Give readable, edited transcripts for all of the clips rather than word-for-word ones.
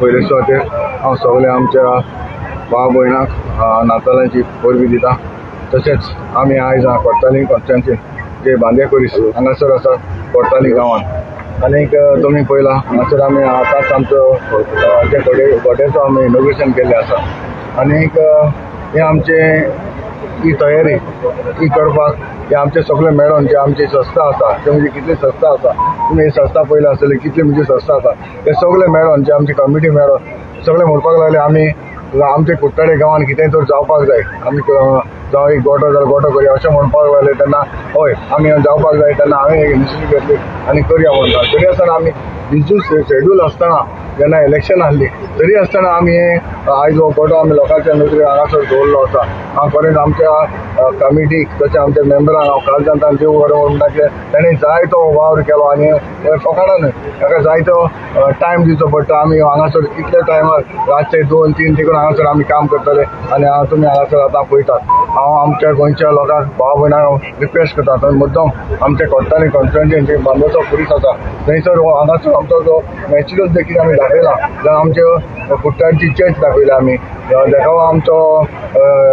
पयले सुवातेर हांव सगळ्या आमच्या भाव भयणाक नातालांची परबी दिता. तशेंच आमी आयज कोडताली कॉन्स्टिट्युएन्सी जे बांदे खुरीस हांगासर आसा कोडताली गांवांत आनीक तुमी पळयला हांगासर आमी आतांच आमचो जे गोट्याचो आमी इनोग्रेशन केल्लें आसा. आनीक हे आमचे ही तयारी ही करपाक हे आमचे सगळे मेळोन जे आमची संस्था आसा ते म्हणजे कितली संस्था आसा तुमी ही संस्था पळयला आसतली कितली म्हणजे संस्था आसा ते सगळे मेळोन जे आमची कमिटी मेळोन सगळे म्हणपाक लागले आमी आमचे कुडतडे गांवान कितेंय तर जावपाक जाय, आमी जावं एक गोटो जाल्यार गोटो करुया अशें म्हणपाक लागले. तेन्ना हय आमी जावपाक जाय तेन्ना हांवें एक इनिशिएटीव घेतली आनी करुया म्हणटा. तरी आसतना आमी बिजू शेड्यूल आसतना जेन्ना इलेक्शन आहली तरी आसतना आमी आयज हो गोटो आमी लोकांच्या नदरेक हांगासर दवरलो आसा. हांव खरेंच आमच्या कमिटीक तशें आमच्या मेंबरांक हांव कालच्यान देव बरें म्हणटा की ताणें जाय तो वावर केलो आनी फकाणां न्हय ताका जाय तो टायम दिवचो पडटा. आमी हांगासर कितल्या टायमार रातचे 2-3 देखून हांगासर आमी काम करतले आनी तुमी हांगासर आतां पळयतात. हांव आमच्या गोंयच्या लोकांक भाव भयणांक रिक्वेस्ट करता थंय मुद्दम आमच्या कोडताली कॉन्स्टिट्युएन्सी बांदोचो पुलीस आसा थंयसर हो हांगासर आमचो जो नॅचरल देखील आमी दाखयला, जावं आमच्यो कुडतडची चर्च दाखयल्या आमी, देखावो आमचो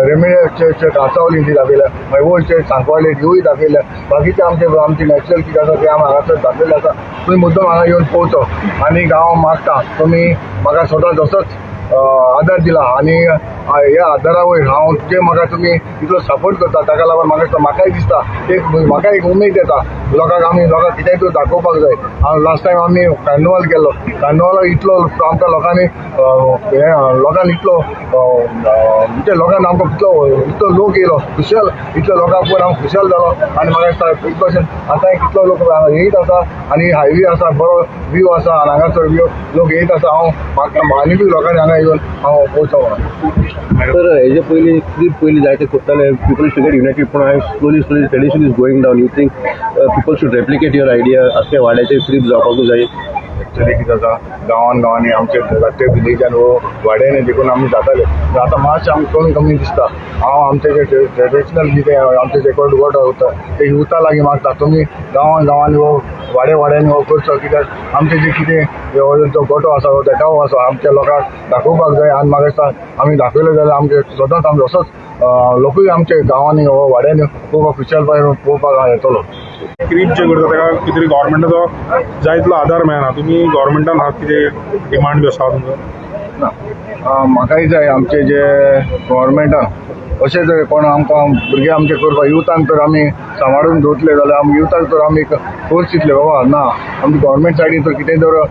रेमिडियल चर्च कांसावली ती दाखयल्या, मागीर ओल्ड चर्च सांकवाळे तिवूय दाखयल्या. बाकीचे आमचे आमची नॅचरल कितें आसा तें आमी हांगासर दाखयल्लें आसा. तुमी मुद्दम हांगा येवन पळोवचो आनी हांव मागता तुमी म्हाका स्वता जसोच आदार दिला आनी ह्या आदारा वयर हांव जे म्हाका तुमी इतलो सपोर्ट करता ताका लागून म्हाका म्हाकाय दिसता एक म्हाका एक उमेद येता लोकांक आमी लोकांक कितेंय तर दाखोवपाक जाय. हांव लास्ट टायम आमी कार्निवाल केल्लो, कार्निवालाक इतलो आमकां लोकांनी हें लोकांनी इतलो म्हणजे लोकांक आमकां इतलो इतलो लोक येयलो खुशाल, इतलो लोकांक पळोवन हांव खुशाल जालो आनी म्हाका दिसता एक भशेन आतां कितलो लोक येयत आसा आनी हायवे आसा बरो व्यू आसा आनी हांगासर व्यू लोक येयत आसा. हांव म्हाका आनी बी लोकांनी हांगा येवन हांव पळोवचो म्हणून. सर हेजे पयलीं क्रीब पयलीं जायते करताले, people should get united, पूण हांवें slowly slowly tradition is going down. You think people should replicate your idea? अशें वाड्याचे क्रीब जावपाकूच जाय? एक्चुअली कितें जाता गांवान गांवांनी आमचे धाकटे विलेजान वो वाड्यांनी देखून आमी जाताले, आतां मातशें आमकां कमी कमी दिसता. हांव आमचे जे ट्रेडिशनल कितें आमचे जे गोटो उरता ते युथा लागीं मागता तुमी गांवान गांवांनी हो वाडे वाड्यांनी हो करचो, कित्याक आमचे जे कितें जो गोटो आसा हो देखावो आसा आमच्या लोकांक दाखोवपाक जाय. आनी म्हाका दिसता आमी दाखयलो जाल्यार आमचे सदांच आमचे असोच लोकूय आमचे गांवांनी हो वाड्यांनी पळोवपाक खुशालपाय पळोवपाक येतलो. क्रीब जे करता ताका कितें तरी गव्हर्मेंटाचो जाय तितलो आदार मेळना, तुमी गव्हर्मेंटान हात कितें डिमांड बी आसा तुमचो? ना, म्हाकाय जाय आमचे जे गव्हर्मेंटान अशें जर कोण आमकां भुरगे आमचे करपाक युथांक तर आमी सांबाळून दवरतले जाल्यार आमी युथाक तर आमी एक फोर्स दितले बाबा ना आमचे गव्हर्मेंट सायडीन तर कितेंय तर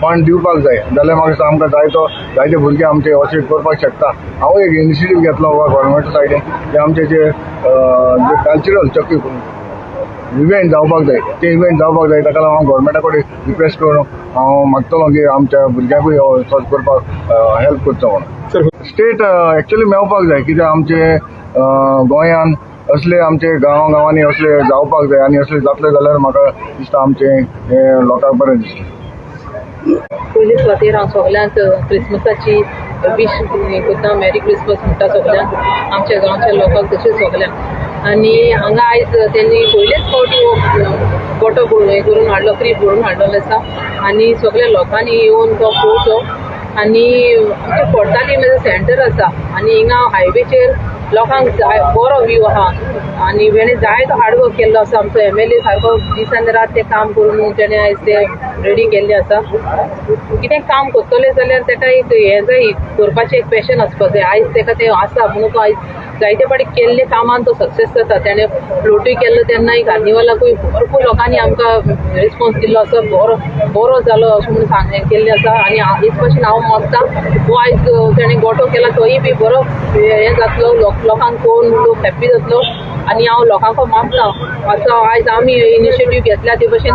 फंड दिवपाक जाय जाल्यार म्हाका आमकां जायतो जायते भुरगे आमचे अशें करपाक शकता. हांव एक इनिशिएटीव घेतलो बाबा गव्हर्मेंट सायडीन जे आमचे जे कल्चरल चक्की इव्हेंट जावपाक जाय ते इव्हेंट जावपाक जाय, ताका लागून हांव गव्हर्मेंटा कडेन रिक्वेस्ट करून हांव मागतलो की आमच्या भुरग्यांकूय हो करपाक हेल्प करचो म्हणून. स्टेट एक्चुअली मेळपाक जाय, कित्याक आमचे गोंयान असले आमचे गांव गांवांनी असले जावपाक जाय आनी असले जातले जाल्यार म्हाका दिसता आमचे हें लोकांक बरें दिसता. पयले सुवातेर हांव सगल्यांक क्रिसमसाची वीश करता, मॅरी क्रिसमस म्हणटा सगल्यांक, आमच्या गांवच्या लोकांक तशेंच सगल्यांक. आनी हांगा आयज तेणी पयलेच फावटी हो गोटो हें करून हाडलो, क्रीब भरून हाडलेलो आसा आनी सगल्या लोकांनी येवन तो पळोवचो. आनी आमच्या कोडताली म्हणजे सेंटर आसा आनी हिंगा हायवेचेर लोकांक जाय बरो व्यू आहा आनी वेणे जाय तो हार्डवर्क केल्लो आसा. आमचो एम एल ए सारको दिसान रात तें काम करून तेणें आयज तें रेडी केल्लें आसा. कितें काम करतलें जाल्यार तेका एक हें जाय, करपाचें एक पॅशन आसपाक जाय. आयज तेका तें आसा म्हणून तो आयज जायते फावटी केल्ले कामान तो सक्सेस जाता. तेणें फ्लोटूय केल्लो तेन्नाय कार्निवालाकूय भरपूर लोकांनी आमकां रिस्पोन्स दिल्लो आसा, बरो बरो जालो अशें म्हणून सांग केल्लें आसा. आनी हेच भशेन हांव मागता हो आयज तेणें गोटो केला तोय बी बरो हें जातलो, लोकांक पळोवन लोक हॅप्पी जातलो. आनी हांव लोकांक मागता आतां आयज आमी इनिशिएटीव घेतल्या ते भशेन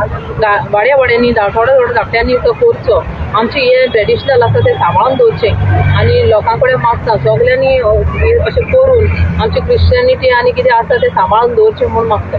वाड्या वाड्यांनी थोडो थोडो धाकट्यांनी तो करचो. आमचें हें ट्रेडिशनल आसा तें सांबाळून दवरचें आनी लोकां कडेन मागता सगल्यांनी अशें करून आमची क्रिश्चनिटी आनी कितें आसा तें सांबाळून दवरचें म्हूण मागता.